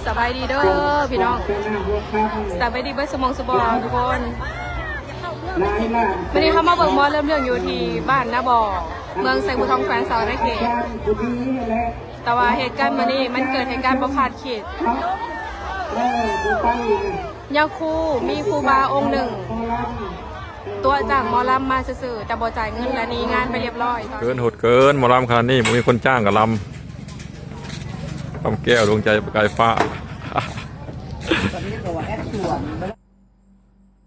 ສະບາຍດີເດີພີ່ນ້ອງ ສະບາຍດີເບິດຊຸມອງຊຸບອນທຸກຄົນ. ມື້ນີ້ເຮົາມາເບິ່ງໝໍລຳເລື່ອງຢູ່ທີ່ບ້ານນາບໍ່ ເມືອງໄຊພູທອງ ແຂວງສະຫວັນນະເຂດ. ແຕ່ວ່າເຫດການມື້ນີ້ມັນເກີດເຫດການບໍ່ຄາດຄິດ. ຍາຄູມີຄູບາອົງໜຶ່ງຕົວະຈ້າງໝໍລຳມາຊື່ໆ ແຕ່ບໍ່ຈ່າຍເງິນ ແລະໜີງານໄປຮຽບຮ້ອຍ. ເກີນໂຫດເກີນ ໝໍລຳຂະໜາດນີ້ ບໍ່ມີຄົນຈ້າງກໍລຳ ຄຳແກ້ວ ດວງໃຈປະກາຍຟ້າ.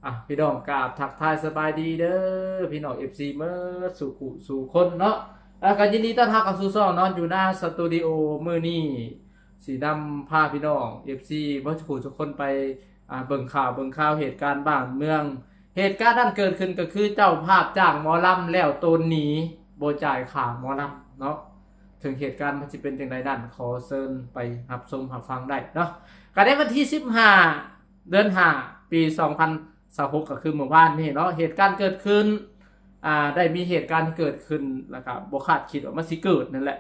ອ່ະ ພີ່ນ້ອງ ກາບທັກທາຍສະບາຍດີເດີ ພີ່ນ້ອງ ເອັຟຊີ ເໝິດສູ່ຄູ່ສູ່ຄົນເນາະ. ອ່ະ ກໍຍິນດີຕ້ອນຮັບເຂົ້າສູ່ຊ່ອງນອນຢູ່ນາສະຕູດິໂອ. ມື້ນີ້ຊິນຳພາພີ່ນ້ອງ ເອັຟຊີ ເໝິດສູ່ຄູ່ສູ່ຄົນໄປ ອ່າ ເບິ່ງຂ່າວ ເບິ່ງຂ່າວເຫດການບ້ານເມືອງ. ເຫດການນັ້ນເກີດຂຶ້ນກໍຄືເຈົ້າພາບຈ້າງໝໍລຳແລ້ວໂຕນໜີ ບໍ່ຈ່າຍຄ່າໝໍລຳເນາະ. ເຖິງເຫດການມັນຊິເປັນຈັ່ງໃດນັ້ນ ຂໍເຊີນໄປຮັບຊົມຮັບຟັງໄດ້ເນາະ. ກໍໃນວັນທີສິບຫ້າ ເດືອນຫ້າ ປີສອງພັນຊາວຫົກ ກໍຄືມື້ວານນີ້ເນາະ ເຫດການເກີດຂຶ້ນ ອ່າ ໄດ້ມີເຫດການທີ່ເກີດຂຶ້ນ ແລ້ວກໍບໍ່ຄາດຄິດວ່າມັນຊິເກີດນັ້ນແຫຼະ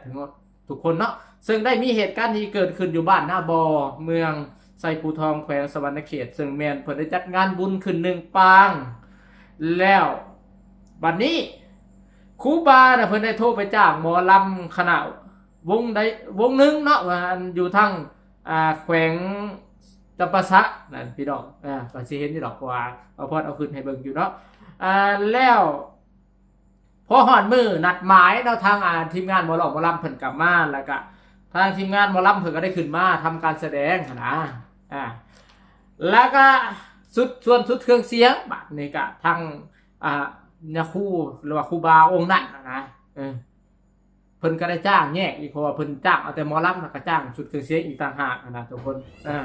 ທຸກຄົນເນາະ. ເຊິ່ງໄດ້ມີເຫດການທີ່ເກີດຂຶ້ນຢູ່ບ້ານນາບໍ່ ເມືອງໄຊພູທອງ ແຂວງສະຫວັນນະເຂດ ເຊິ່ງແມ່ນເພິ່ນໄດ້ຈັດງານບຸນຂຶ້ນໜຶ່ງປາງ ແລ້ວບັດນີ້ຄູບານະ ເພິ່ນໄດ້ໂທໄປຈ້າງໝໍລຳຄະນະວົງໃດ ວົງໜຶ່ງເນາະ ວ່າຢູ່ທາງ ອ່າ ແຂວງຈຳປາສັກນັ້ນ ພີ່ນ້ອງ ອ່າ ກໍຊິເຫັນຢູ່ດອກ ເພາະວ່າອາພອນເອົາຂຶ້ນໃຫ້ເບິ່ງຢູ່ເນາະ. ອ່າ ແລ້ວພໍຮອດມື້ນັດໝາຍເນາະ ທາງ ອ່າ ທີມງານໝໍລຳ ໝໍລຳເພິ່ນກໍມາ ແລ້ວກໍທາງທີມງານໝໍລຳເພິ່ນກໍໄດ້ຂຶ້ນມາທຳການສະແດງຫັ້ນນະ. ອ່າ ແລ້ວກໍສຸດ ສ່ວນສຸດເຄື່ອງສຽງ ບາດນີ້ກໍທາງ ອ່າ ຍາຄູ ຫຼືວ່າຄູບາອົງນັ້ນນະ ເອີ ເພິ່ນກໍໄດ້ຈ້າງແຍກອີກ ເພາະວ່າເພິ່ນຈ້າງເອົາແຕ່ໝໍລຳ ແລ້ວກໍຈ້າງຊຸດເຄື່ອງສຽງອີກຕ່າງຫາກຫັ້ນນະທຸກຄົນ. ເອີ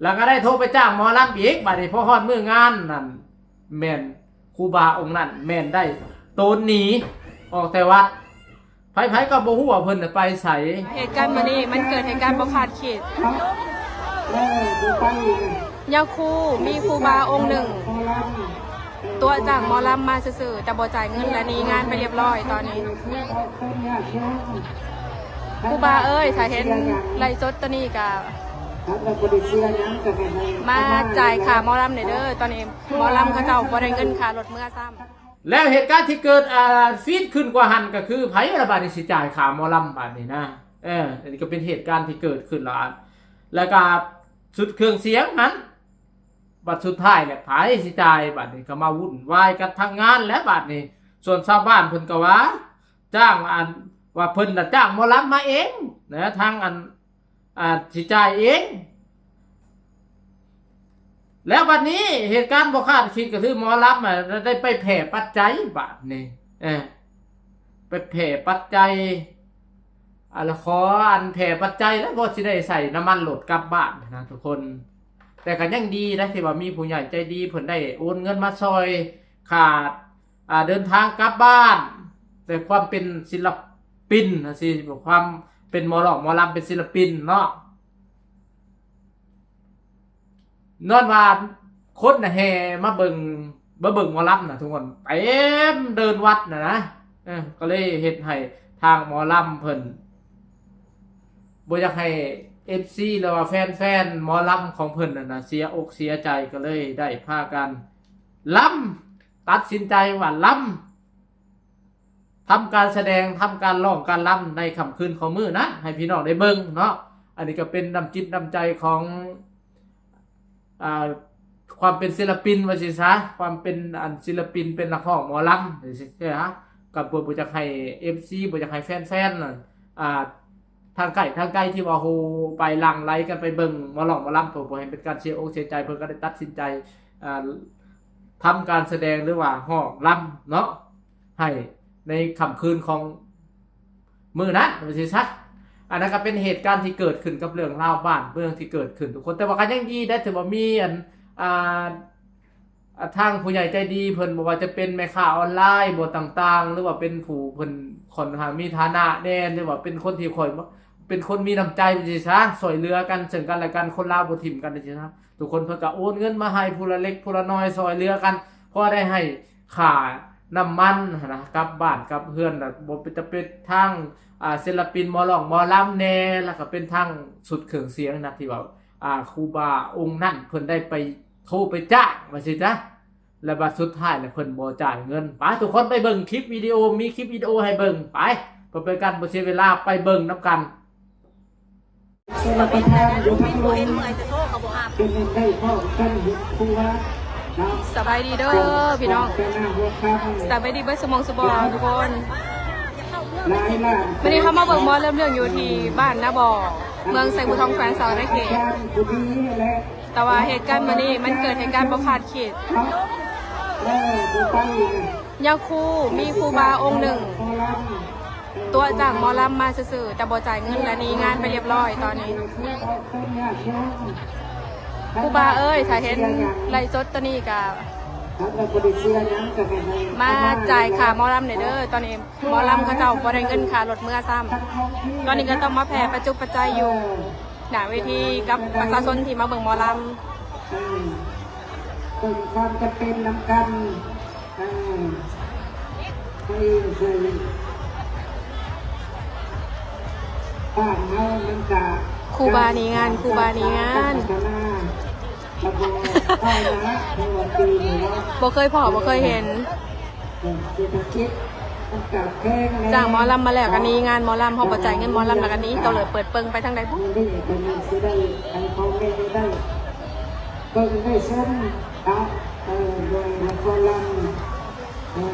ແລ້ວກໍໄດ້ໂທໄປຈ້າງໝໍລຳອີກ. ບາດນີ້ພໍຮອດມື້ງານນັ້ນ ແມ່ນຄູບາອົງນັ້ນແມ່ນໄດ້ໂຕນໜີອອກແຕ່ວັດ. ໃຜໆກໍບໍ່ຮູ້ວ່າເພິ່ນໄປໃສ. ເຫດການມື້ນີ້ມັນເກີດເຫດການບໍ່ຄາດຄິດ. ຍາຄູມີຄູບາອົງໜຶ່ງ ຕົວະຈ້າງໝໍລຳມາຊື່ໆ ແຕ່ບໍ່ຈ່າຍເງິນ ແລະໜີງານໄປຮຽບຮ້ອຍ. ຕອນນີ້ຄູບາເອີຍ ຖ້າເຫັນໄລຟ໌ສົດໂຕນີ້ກະມາຈ່າຍຄ່າໝໍລຳແດ່ເດີ. ຕອນນີ້ໝໍລຳເຂົາເຈົ້າບໍ່ໄດ້ເງິນຄ່າລົດເມືອຊ້ຳ. ແລ້ວເຫດການທີ່ເກີດ ອ່າ ຟີດຂຶ້ນກວ່າຫັ້ນກໍຄື ໃຜລະບາດນີ້ຊິຈ່າຍຄ່າໝໍລຳບາດນີ້ນະ. ເອີ ອັນນີ້ກໍເປັນເຫດການທີ່ເກີດຂຶ້ນລະ ແລ້ວກໍຊຸດເຄື່ອງສຽງຫັ້ນ ບັດສຸດທ້າຍແຫຼະ ໃຜຊິຈ່າຍ? ບາດນີ້ກໍມາວຸ່ນວາຍກັບທາງງານແຫຼະບາດນີ້. ສ່ວນຊາວບ້ານເພິ່ນກໍວ່າຈ້າງ ອັນ ວ່າເພິ່ນນະຈ້າງໝໍລຳມາເອງນະ ທາງ ອັນ ອາດຊິຈ່າຍເອງ. ແລ້ວບັດນີ້ເຫດການບໍ່ຄາດຄິດກໍຄືໝໍລຳ ອະ ໄດ້ໄປແຜ່ປັດໄຈບາດນີ້ ເອີ ໄປແຜ່ປັດໄຈ ອະ ລະຂໍອັນແຜ່ປັດໄຈ ແລ້ວພໍຊິໄດ້ໃສ່ນ້ຳມັນລົດກັບບ້ານນະທຸກຄົນ. ແຕ່ກໍຍັງດີນະ ທີ່ວ່າມີຜູ້ໃຫຍ່ໃຈດີເພິ່ນໄດ້ໂອນເງິນມາຊ່ອຍຄ່າ ອ່າ ເດີນທາງກັບບ້ານ ແຕ່ຄວາມເປັນສິລະປິນຈັ່ງຊີ້ ຄວາມເປັນໝໍຮ້ອງໝໍລຳ ເປັນສິລະປິນເນາະ ຍ້ອນວ່າຄົນນະແຫ່ມາເບິ່ງ ມາເບິ່ງໝໍລຳນະທຸກຄົນ ເຕັມເດີ່ນວັດນະນະ. ເອີ ກໍເລີຍເຮັດໃຫ້ທາງໝໍລຳເພິ່ນບໍ່ຢາກໃຫ້ເອັຟຊີ ຫຼືວ່າແຟນໆໝໍລຳຂອງເພິ່ນນັ້ນນະເສຍອົກເສຍໃຈ ກໍເລີຍໄດ້ພາກັນລຳ ຕັດສິນໃຈວ່າລຳ ທຳການສະແດງ ທຳການຮ້ອງການລຳໃນຄ່ຳຄືນຂອງມື້ນັ້ນ ໃຫ້ພີ່ນ້ອງໄດ້ເບິ່ງເນາະ. ອັນນີ້ກໍເປັນນ້ຳຈິດນ້ຳໃຈຂອງ ອ່າ ຄວາມເປັນສິລະປິນວ່າຊີ້ຊະ ຄວາມເປັນອັນສິລະປິນ ເປັນນັກຮ້ອງໝໍລຳ ກໍບໍ່ ບໍ່ຢາກໃຫ້ເອັຟຊີ ບໍ່ຢາກໃຫ້ແຟນໆນັ້ນ ອ່າ ທາງໃກ້ທາງໄກທີ່ວ່າໂຫໄປຫຼັ່ງໄຫຼກັນໄປເບິ່ງໝໍຮ້ອງໝໍລຳ ເພື່ອບໍ່ໃຫ້ເປັນການເສຍອົກເສຍໃຈ ເພິ່ນກໍໄດ້ຕັດສິນໃຈ ອ່າ ທຳການສະແດງ ຫຼືວ່າຮ້ອງລຳເນາະ ໃຫ້ໃນຄ່ຳຄືນຂອງມື້ນັ້ນວ່າຊີ້ຊະ. ອັນນັ້ນກໍເປັນເຫດການທີ່ເກີດຂຶ້ນກັບເລື່ອງລາວບ້ານເມືອງທີ່ເກີດຂຶ້ນທຸກຄົນ ແຕ່ວ່າກໍຍັງດີໄດ໋ ຖືວ່າມີອັນ ອ່າ ອ່າ ທາງຜູ້ໃຫຍ່ໃຈດີເພິ່ນ ບໍ່ວ່າຈະເປັນແມ່ຄ້າອອນລາຍບໍ່ຕ່າງໆ ຫຼືວ່າເປັນຜູ້ເພິ່ນຂ້ອນຂ້າງມີຖານະແດ່ ຫຼືວ່າເປັນຄົນທີ່ຂ້ອຍ ເປັນຄົນມີນ້ຳໃຈວ່າຊີ້ຊະ ຊ່ວຍເຫຼືອກັນເຊິ່ງກັນແລະກັນ ຄົນລາວບໍ່ຖິ້ມກັນວ່າຊີ້ຊະ. ທຸກຄົນເພິ່ນກໍໂອນເງິນມາໃຫ້ຜູ້ລະເລັກຜູ້ລະນ້ອຍ ຊ່ອຍເຫຼືອກັນ ພໍໄດ້ໃຫ້ຄ່າ ນ້ຳມັນຫັ້ນນະ ກັບບ້ານກັບເຮືອນ ແລ້ວບໍ່ເປັນ ຈະເປັນທາງ ອ່າ ສິລະປິນໝໍຮ້ອງໝໍລຳແດ່ ແລ້ວກໍເປັນທາງຊຸດເຄື່ອງສຽງນະ ທີ່ວ່າ ອ່າ ຄູບາອົງນັ້ນເພິ່ນໄດ້ໄປໂທໄປຈ້າງວ່າຊີ້ຊະ ແລ້ວບັດສຸດທ້າຍແລ້ວເພິ່ນບໍ່ຈ່າຍເງິນ. ໄປ ທຸກຄົນໄປເບິ່ງຄລິບວິດີໂອ ມີຄລິບວິດີໂອໃຫ້ເບິ່ງ. ໄປ ເພື່ອເປັນການບໍ່ເສຍເວລາ ໄປເບິ່ງນຳກັນ. ສະບາຍດີເດີພີ່ນ້ອງ ສະບາຍດີເບິດສຸໝ່ອງສຸບອນທຸກຄົນ. ມື້ນີ້ເຮົາມາເບິ່ງໝໍລຳເລື່ອງຢູ່ທີ່ບ້ານນາບໍ່ ເມືອງໄຊບູທອງ ແຂວງສະຫວັນນະເຂດ. ແຕ່ວ່າເຫດການມື້ນີ້ມັນເກີດເຫດການບໍ່ຄາດຄິດ. ຍາຄູມີຄູບາອົງໜຶ່ງຕົວະຈ້າງໝໍລຳມາຊື່ໆ ແຕ່ບໍ່ຈ່າຍເງິນ ແລະ ໜີງານໄປລຽບລ້ອຍຕອນນີ້. ຄູບາເອີຍ ຖ້າເຫັນໄລຟ໌ສົດໂຕນີ້ກະມາຈ່າຍຄ່າໝໍລຳແດ່ເດີ. ຕອນນີ້ ໝໍລຳເຂົາເຈົ້າບໍ່ໄດ້ເງິນຄ່າລົດເມືອຊ້ຳ. ຕອນນີ້ກໍຕ້ອງມາແຜ່ປັດຈຸປັດໄຈຢູ່ໜ້າເວທີກັບປະຊາຊົນທີ່ມາເບິ່ງໝໍລຳ. ເອີ ເບິ່ງຄວາມຈຳເປັນນຳກັນ. ເອີ ບ້ານເຮົາມັນກະ ຄູບາໜີງານ ຄູບາໜີງານ. ບໍ່ເຄີຍພໍ້ ບໍ່ເຄີຍເຫັນ. ຈ້າງໝໍລຳມາແລ້ວກໍໜີ ງານໝໍລຳ ເຮົາບໍ່ຈ່າຍເງິນໝໍລຳແລ້ວກໍໜີ ເຈົ້າເລີຍເປີດເປິງໄປທາງໃດບຸ. ເບິ່ງໄດ້ຊົມເນາະ ເອີ ໂດຍລະຄອນລຳ ເອີ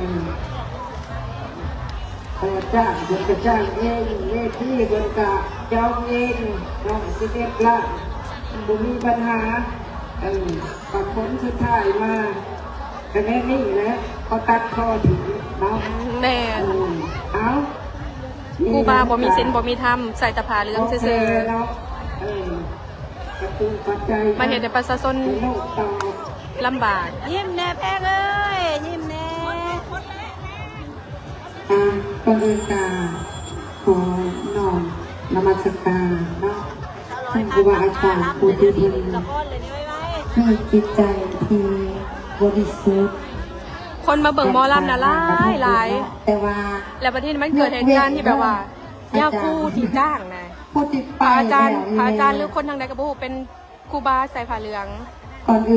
ເອີ ຈ້າງເພິ່ນກໍຈ້າງເອງ ເວທີເພິ່ນກໍຈອງເອງເນາະ ສິບເອັດລ້ານ ບໍ່ມີບັນຫາ. ເອີ ບາງຄົນສຸດທ້າຍມາກໍແນວນີ້ແຫຼະ ເຂົາຕັດຂໍ້ຖິ້ມເນາະ. ແມ່ນ ເອີ ເອົາ ຄູບາບໍ່ມີສິນບໍ່ມີທຳ ໃສ່ແຕ່ຜ້າເຫຼືອງຊື່ໆ ເນາະ ເອີ ມາເຮັດໃຫ້ປະຊາຊົນລຳບາກ. ຍິ້ມແດ່ແພງເອີຍ ຍິ້ມແດ່. ອ່າ ກ່ອນອື່ນກະຂໍນ້ອມນະມັດສະການເນາະ ທ່ານຄູບາອາຈານຜູ້ທີ່ເພິ່ນມີຈິດໃຈທີ່ບໍລິສຸດ. ຄົນມາເບິ່ງໝໍລຳນະຫຼາຍໆ ແຕ່ວ່າ ແລ້ວບັດນີ້ມັນເກີດເຫດການທີ່ແບບວ່າ ຍາຄູທີ່ຈ້າງນະ ພະອາຈານ ພະອາຈານ ຫຼື ຄົນທາງໃດກໍບໍ່ຮູ້ ເປັນຄູບາໃສ່ຜ້າເຫຼືອງ.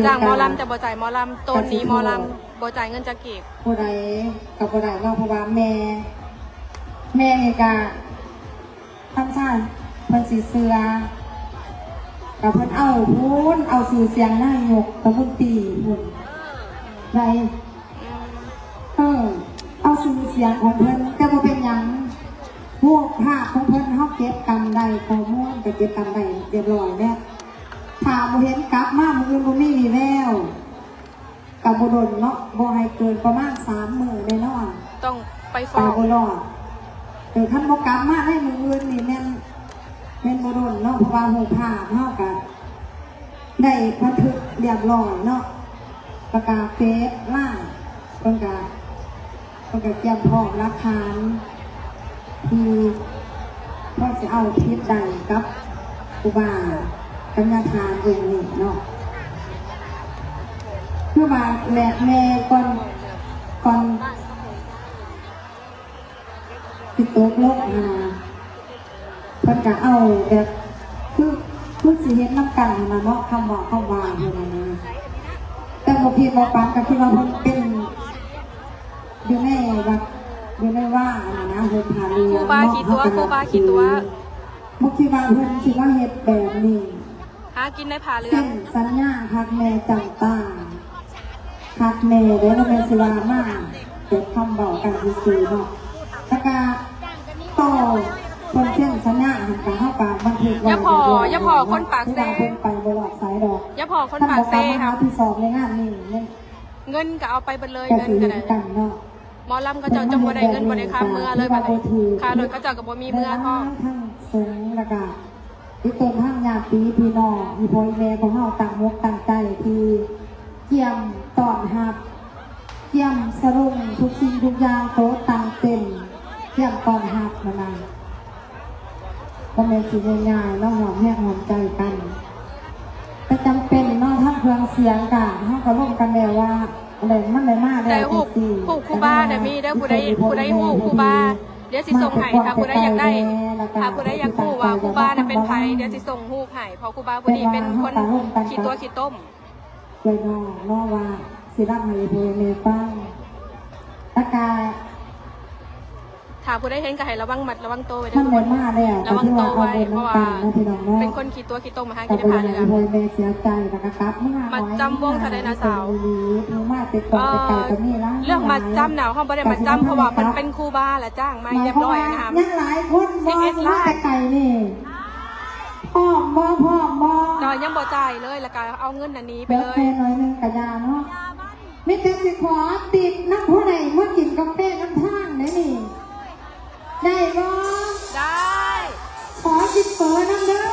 ຈ້າງໝໍລຳແຕ່ບໍ່ຈ່າຍໝໍລຳ ໂຕນໜີໝໍລຳ ບໍ່ຈ່າຍເງິນຈັກກີບ. ຜູ້ໃດກໍບໍ່ໄດ້ເນາະ ເພາະວ່າແມ່ ແມ່ນີ້ກະ ທາງຊາດເພິ່ນຊິເຊື່ອ ກໍເພິ່ນເອົາພຸ້ນ ເອົາຊື່ສຽງນາຍົກລັດຖະມົນຕີພຸ້ນໄດ້. ເອີ ເອົາຊື່ສຽງຂອງເພິ່ນ ແຕ່ບໍ່ເປັນຫຍັງ ຮູບພາບຂອງເພິ່ນເຮົາເກັບກຳໄດ້ ຂໍ້ມູນກໍເກັບກຳໄດ້ຮຽບຮ້ອຍແລ້ວ. ຖ້າບໍ່ເຫັນກັບມາມື້ອື່ນ ບໍ່ມີວີແວວ ກໍບໍ່ດົນເນາະ ບໍ່ໃຫ້ເກີນປະມານສາມມື້ແນ່ນອນ ຕ້ອງໄປຟ້ອງ ໄປບໍ່ລອດ. ເອີ ຄັນບໍ່ກັບມາໃນມື້ອື່ນນີ້ແມ່ນ ແມ່ນບໍ່ດົນເນາະ ເພາະວ່າຮູບພາບເຮົາກໍໄດ້ບັນທຶກຮຽບຮ້ອຍເນາະ ປະກາດເຟສລາວ ເພິ່ນກໍ ເພິ່ນກໍກຽມພ້ອມຫຼັກຖານ ທີ່ພໍຊິເອົາຜິດໄດ້ກັບຄູບາກັນຍາທານອົງນີ້ເນາະ. ຄືວ່າແລະແມ່ກ່ອນ ກ່ອນຊິຕົກລົງຫັ້ນນະ ເພິ່ນກໍເອົາແບບ ຄື ຄືຊິເຮັດນຳກັນຫັ້ນນະເນາະ ຄຳເວົ້າຄຳວ່າເພິ່ນຫັ້ນນະ ແຕ່ບໍ່ຄິດບໍ່ຝັນ ກໍຄືວ່າເພິ່ນເປັນ ຢູ່ໃນວັດ ຢູ່ໃນວາຫັ້ນນະ ຫົດພະເຫຼືອງ ຄູບາຂີ້ຕົວະ ເນາະ ຄູບາຂີ້ຕົວະ ເຮົາກໍນັບຖື ບໍ່ຄິດວ່າເພິ່ນຊິມາເຮັດແບບນີ້ ຫາກິນໃນຜ້າເຫຼືອງ ເຊັນສັນຍາຮັກແມ່ຈຳປາ ຮັກແມ່ເດ້ ບໍ່ແມ່ນຊິວ່າມາແຕ່ຄຳເວົ້າກັນຊື່ໆເນາະ ແລ້ວກະຕໍ່ເພິ່ນເຊັນສັນຍາຫັ້ນກະ ເຮົາກະບັນທຶກໄວ້ ຢ່າພໍ້ ຢ່າພໍ້ຄົນປາກເຊ ຄືວ່າເພິ່ນໄປບໍ່ຮອດໃສດອກ ຢ່າພໍ້ຄົນປາກເຊ ຄັນບໍ່ກັບມາຮັບຜິດຊອບໃນງານນີ້ ເງິນກໍເອົາໄປເບິດເລີຍ ເງິນກໍໄດ້ ໝໍລຳເຂົາເຈົ້າຈົນບໍ່ໄດ້ເງິນບໍ່ໄດ້ຄຳເມືອເລີຍ ບັດນີ້ຄ່າລົດເຂົາເຈົ້າກໍບໍ່ມີເມືອພ້ອມ ທັງສົງ ແລ້ວກະອີກຕົ້ນທັງຍາດຕິພີ່ນ້ອງ ອີ່ພໍ່ອີ່ແມ່ຂອງເຮົາຕັ້ງອົກຕັ້ງໃຈທີ່ກຽມຕ້ອນຮັບ ກຽມສະຫຼົງທຸກສິ່ງທຸກຢ່າງ ໂຕະຕັ່ງເຕັມ ກຽມຕ້ອນຮັບຫັ້ນນະ. ບໍ່ແມ່ນຊິງ່າຍໆເນາະ ຮ່ວມແຮງຮ່ວມໃຈກັນ ແຕ່ຈຳເປັນເນາະ ທັງເຄື່ອງສຽງກະ ເຮົາກໍລົມກັນແລ້ວວ່າ ແລ້ວມັນໄດ້ມາແລ້ວ ແຕ່ຮູບ ຮູບຄູບານະມີເດີ ຜູ້ໃດ ຜູ້ໃດຮູ້ຄູບາ ດຽວຊິສົ່ງໃຫ້ ຖ້າຜູ້ໃດຢາກໄດ້ ຖ້າຜູ້ໃດຢາກຮູ້ວ່າຄູບານະເປັນໃຜ ດຽວຊິສົ່ງຮູບໃຫ້ ເພາະຄູບາຜູ້ນີ້ເປັນຄົນຂີ້ຕົວະຂີ້ຕົມ ເອີຍເນາະ ເນາະ ວ່າຊິລຳໃຫ້ພໍ່ແມ່ຟັງ ແລ້ວກະ ຖ້າຜູ້ໃດເຫັນກໍໃຫ້ລະວັງ ມັດລະວັງໂຕໄວ້ເດີ ມັນບໍ່ມາແລ້ວ ລະວັງໂຕໄວ້ ເພາະວ່າເປັນຄົນຂີ້ຕົວະຂີ້ຕົມ ຫາກິນໃນຜ້າເຫຼືອງ ແລ້ວກໍກັບມາ ມັດຈຳວົງເທົ່າໃດນະສາວ? ເອີ ເລື່ອງມັດຈຳນະ ເຮົາບໍ່ໄດ້ມັດຈຳ ເພາະວ່າເພິ່ນເປັນຄູບາ ແລະ ຈ້າງມາຮຽບຮ້ອຍນະ ຍັງຫຼາຍຄົນບໍ່ ຊິບເອັດລ້ານ ມາແຕ່ໄກນີ້ ພ້ອມບໍ່ ພ້ອມບໍ່? ກໍຍັງບໍ່ຈ່າຍເລີຍ ແລ້ວກໍເອົາເງິນອັນນີ້ໄປເລີຍ ເບິດແດ່ໜ້ອຍໜຶ່ງກໍຢ່າເນາະ ມີແຕ່ຊິຂໍຕິບນຳຜູ້ໃດມາກິນກາແຟນຳທາງເດ້ນີ້ ໄດ້ບໍ່? ໄດ້ ຂໍກິນເປີນຳເດີ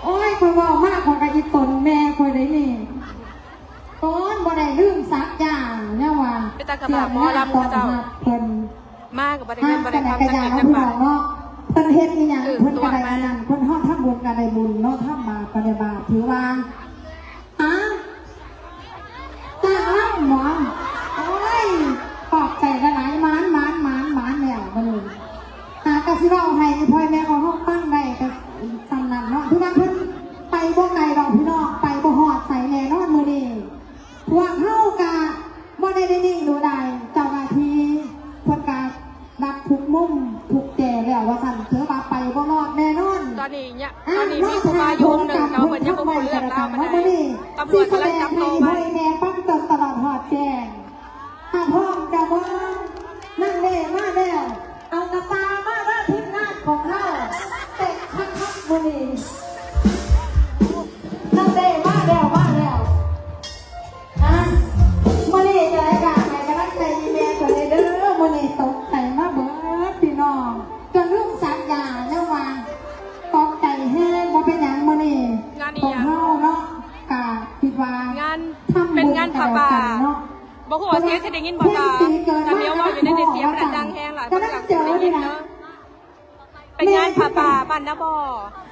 ໂອ້ຍ ຂ້ອຍເວົ້າມາ ຂ້ອຍກໍອີຕົນແມ່ຂ້ອຍໄດ໋ນີ້ ໂຕນບໍ່ໄດ້ລືມສັກຢາ ແນວວ່າ ເປັນຕາຂະບາບ ໝໍລຳເຂົາເຈົ້າ ເພິ່ນ ມາກໍບໍ່ໄດ້ເງິນ ບໍ່ໄດ້ຄຳສັກກິນຈັກບາດເນາະ ເພິ່ນເຮັດອີ່ຫຍັງ ເອີ ເພິ່ນກໍໄດ້ອັນນັ້ນ ເພິ່ນ ເຮົາທຳບຸນກໍໄດ້ບຸນເນາະ ທຳບາບກໍໄດ້ບາບ ຖືວ່າ ຮະ ຈ້າງລຳບໍ? ໂອ້ຍ ຂອບໃຈຫຼາຍໆ ໝານ ໝານ ໝານ ໝານແລ້ວມື້ນີ້ ຫາກະຊິເວົ້າໃຫ້ພໍ່ແມ່ຂອງເຮົາຟັງໄດ້ກະສ່ຳນັ້ນເນາະ ຖືວ່າເພິ່ນໄປບໍ່ໄກດອກພີ່ນ້ອງ ໄປບໍ່ຮອດໃສແນ່ນອນມື້ນີ້ ພວກເຮົາກະບໍ່ໄດ້ໄດ້ນິ່ງດູດາຍ ເຈົ້າໜ້າທີ່ເພິ່ນກະດັກທຸກມຸມທຸກແຈແລ້ວວ່າຊັ້ນ ຖືວ່າໄປບໍ່ລອດແນ່ນອນ ຕອນນີ້ຍະ ຕອນນີ້ມີຜູ້ມາຢູ່ອົງໜຶ່ງເນາະ ເພິ່ນຍັງບໍ່ຮູ້ເລື່ອງລາວປານໃດ ຕຳຫຼວດກຳລັງຈັບໂຕໄວ້ ໃຫ້ພໍ່ແມ່ຟັງຈົນຕະຫຼອດຮອດແຈ້ງ ຖ້າພ້ອມຈະເບິ່ງ ນັ້ນເດ້ມາແລ້ວ ເອົາກະຕາມາເດີ ທີມງານຂອງເຮົາ ເຕັມຄັກໆມື້ນີ້ ນັ້ນເດ້ມາແລ້ວ ມາແລ້ວ ອ່າ ມື້ນີ້ຈະໄດ້ກະໃຫ້ກຳລັງໃຈອີ່ແມ່ເພິ່ນແດ່ເດີ ມື້ນີ້ຕົກໃຈມາເບີດພີ່ນ້ອງ ຈົນລືມສັກຢາ ແນວວ່າຕົກໃຈແຮງ ບໍ່ເປັນຫຍັງ ມື້ນີ້ ງານອີ່ຫຍັງ ພວກເຮົາເນາະ ກະຄິດວ່າ ງານ ທຳບຸນ ເປັນງານຜ້າປ່າ ກະແລ້ວກັນເນາະ ບໍ່ຮູ້ວ່າສຽງຊິໄດ້ຍິນບໍ່ຕາ ຕາມຽວເວົ້າຢູ່ໃນນີ້ ສຽງມັນດັງແຮງຫຼາຍ ເພິ່ນກໍຊິໄດ້ຍິນເດີ ເປັນງານຜ້າປ່າບ້ານນາບໍ່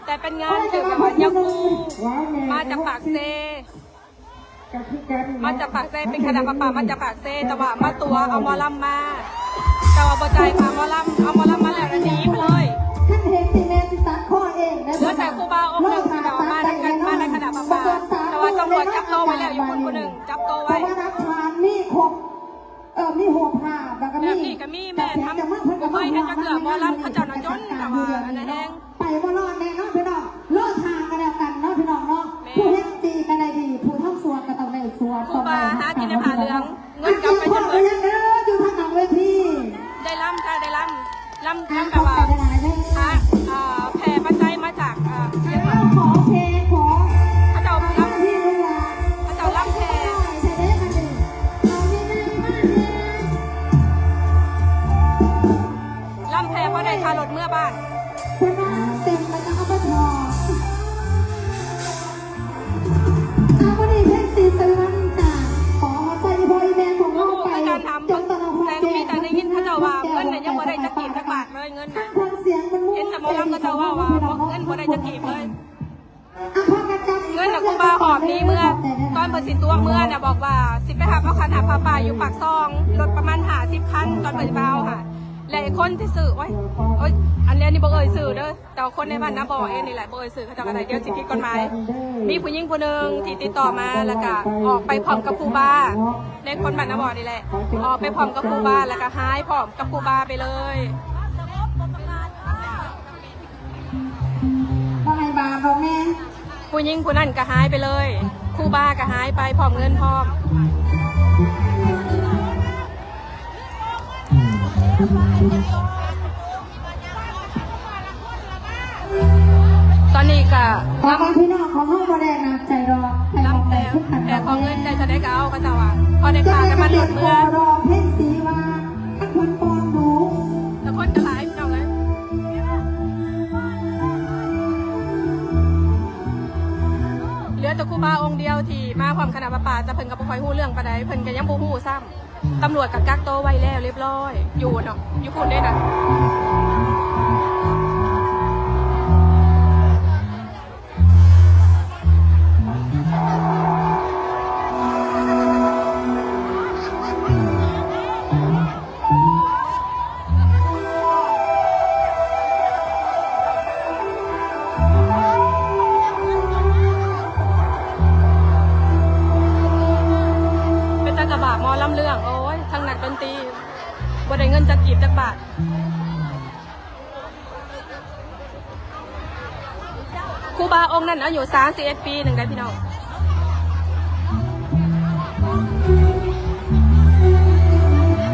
ແຕ່ເປັນງານທີ່ແບບວ່າຍາຄູມາຈາກປາກເຊ ມາຈາກປາກເຊ ເປັນຄະນະຜ້າປ່າມາຈາກປາກເຊ ແຕ່ວ່າມາຕົວະເອົາໝໍລຳມາ ແຕ່ວ່າບໍ່ຈ່າຍຄ່າໝໍລຳ ເອົາໝໍລຳມາແລ້ວລະໜີໄປເລີຍ ຄັນເຫັນທີ່ແມ່ຊິຕັດຄໍເອງເດີ ເຫຼືອແຕ່ຄູບາອົງໜຶ່ງທີ່ແບບວ່າມານຳກັນ ມາໃນຄະນະຜ້າປ່າ ແຕ່ວ່າຕຳຫຼວດຈັບໂຕໄວ້ແລ້ວ ຢູ່ພຸ້ນຜູ້ໜຶ່ງ ຈັບໂຕໄວ້ ເພາະວ່າຫຼັກຖານມີຄົບ ເອີ ມີຮູບພາບ ແລ້ວກໍມີ ແບບນີ້ກໍມີແມ່ນ ທຳ ບໍ່ເຄີຍເຫັນຈັກເທື່ອ ໝໍລຳເຂົາເຈົ້ານະຈົນ ແຕ່ວ່າອັນນັ້ນແຮງ ໄປບໍ່ລອດແນ່ເນາະພີ່ນ້ອງ ລໍຖ້າກໍແລ້ວກັນເນາະພີ່ນ້ອງເນາະ ແມ່ນ ຜູ້ເຮັດດີກໍໄດ້ດີ ຜູ້ທຳຊົ່ວກໍຕ້ອງໄດ້ຊົ່ວ ຄູບາຫາກິນໃນຜ້າເຫຼືອງ ເງິນກໍໄປຈົນໝົດ ຢູ່ທາງຫຼັງເວທີ ໄດ້ລຳຈ້າ ໄດ້ລຳ ລຳ ລຳແບບວ່າ ອ່າ ແຜ່ປັດໄຈມາຈາກ ອ່າ ເຂົາເຈົ້າລຳ ເຂົາເຈົ້າລຳແຜ່ ລຳແຜ່ພໍໄດ້ຄ່າລົດເມືອບ້ານ ເພິ່ນວ່າເຕັມໄປແລ້ວ ເອົາໄປຖອກ ອ່າ ມື້ນີ້ເພັນສີເຕືອນກະຂໍໃຫ້ພໍ່ແມ່ຂອງເຮົາໄປ ບໍ່ຮູ້ຄືກັນ ຖາມເພິ່ນ ແຕ່ກໍມີແຕ່ໄດ້ຍິນເຂົາເຈົ້າວ່າເງິນນະຍັງບໍ່ໄດ້ຈັກກີບຈັກບາດເລີຍ ເງິນນະ ເຫັນແຕ່ໝໍລຳເຂົາເຈົ້າເວົ້າວ່າເງິນບໍ່ໄດ້ຈັກກີບເລີຍ ອ່າ ເງິນນະຄູບາຫອບໜີເມືອ ຕອນເພິ່ນຊິຕົວະເມືອນະ ບອກວ່າຊິໄປຮັບເອົາຂັນຫ້າຜ້າປ່າຢູ່ປາກຊ່ອງ ລົດປະມານຫ້າສິບຄັນ ຕອນເພິ່ນຊິມາເອົາຫັ້ນ ແລະຄົນທີ່ຊື້ ໂອ້ຍ ໂອ້ຍ ອັນນີ້ ອັນນີ້ບໍ່ເອີ່ຍຊື່ເດີ ແຕ່ວ່າຄົນໃນບ້ານນາບໍ່ເອງນີ້ແຫຼະ ບໍ່ເອີ່ຍຊື່ເຂົາເຈົ້າກໍໄດ້ ດຽວຊິຜິດກົດໝາຍ ມີຜູ້ຍິງຜູ້ໜຶ່ງທີ່ຕິດຕໍ່ມາ ແລ້ວກະອອກໄປພ້ອມກັບຄູບາ ໃນຄົນບ້ານນາບໍ່ນີ້ແຫຼະ ອອກໄປພ້ອມກັບຄູບາ ແລ້ວກະຫາຍພ້ອມກັບຄູບາໄປເລີຍ ບໍ່ໃຫ້ບາບດອກແມ່ ຜູ້ຍິງຜູ້ນັ້ນກະຫາຍໄປເລີຍ ຄູບາກະຫາຍໄປພ້ອມເງິນພ້ອມ ຕອນນີ້ກະ ຂອງພີ່ນ້ອງຂອງເຮົາບໍ່ໄດ້ໜັກໃຈດອກ ໃຫ້ ລຳແຜ່ ແຜ່ຂໍເງິນໄດ້ເທົ່າໃດກະເອົາ ເຂົາເຈົ້າວ່າ ພໍໄດ້ຄ່ານ້ຳມັນລົດເມືອ ເພນສີວ່າ ຄັນເພິ່ນຟ້ອງດູ ແຕ່ຄົນກະຫຼາຍພີ່ນ້ອງເອີຍ ເຫຼືອແຕ່ຄູບາອົງດຽວທີ່ມາພ້ອມຄະນະຜ້າປ່າ ແຕ່ເພິ່ນກໍບໍ່ຄ່ອຍຮູ້ເລື່ອງປານໃດ ເພິ່ນກໍຍັງບໍ່ຮູ້ຊ້ຳ ຕຳຫຼວດກໍກັກໂຕໄວ້ແລ້ວລຽບຮ້ອຍ ຢູ່ເນາະ ຢູ່ພຸ້ນເດ້ນະ. ບໍ່ໄດ້ເງິນຈັກກີບຈັກບາດ. ຄູບາອົງນັ້ນອາຍຸສາມສິບເອັດປີໜຶ່ງໄດ໋ພີ່ນ້ອງ.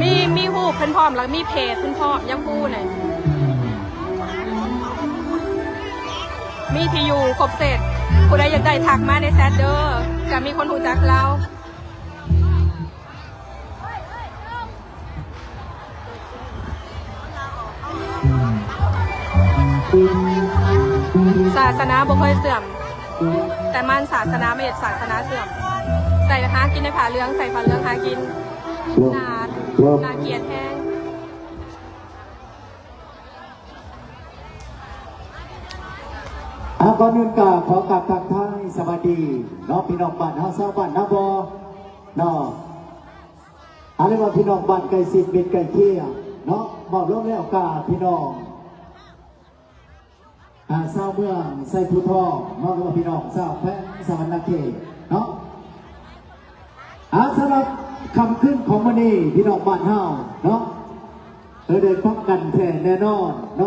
ມີ ມີຮູບເພິ່ນພ້ອມ ແລ້ວມີເພຈເພິ່ນພ້ອມ ຍາຄູນີ້ ມີທີ່ຢູ່ຄົບເສັດ. ຜູ້ໃດຢາກໄດ້ທັກມາໃນແຊັດເດີ ເພື່ອມີຄົນຮູ້ຈັກລາວ. ສາສະໜາບໍ່ເຄີຍເສື່ອມ, ແຕ່ມານສາສະໜາມາເຮັດສາສະໜາເສື່ອມ. ໃສ່ຫາກິນໃນຜ້າເຫຼືອງ, ໃສ່ຜ້າເຫຼືອງຫາກິນ. ໜ້າ ໜ້າກຽດແຮງ. ເອົາ ກ່ອນອື່ນກໍຂໍກາບທັກທາຍສະບາຍດີເນາະ ພີ່ນ້ອງບ້ານເຮົາ ຊາວບ້ານນາບໍ່ເນາະ. ອາ ເອີ້ນວ່າພີ່ນ້ອງບ້ານໃກ້ຊິດ ມິດໃກ້ຄຽງເນາະ. ເວົ້າລວມແລ້ວກະພີ່ນ້ອງ ອາ ຊາວເມືອງໄຊພູທອງເນາະ ຫຼືວ່າພີ່ນ້ອງຊາວແຂວງສະຫວັນນະເຂດເນາະ. ອາ ສຳລັບຄ່ຳຄືນຂອງມື້ນີ້ ພີ່ນ້ອງບ້ານເຮົາເນາະ ເອີ ໄດ້ພັກກັນແທ້ແນ່ນອນເນາະ.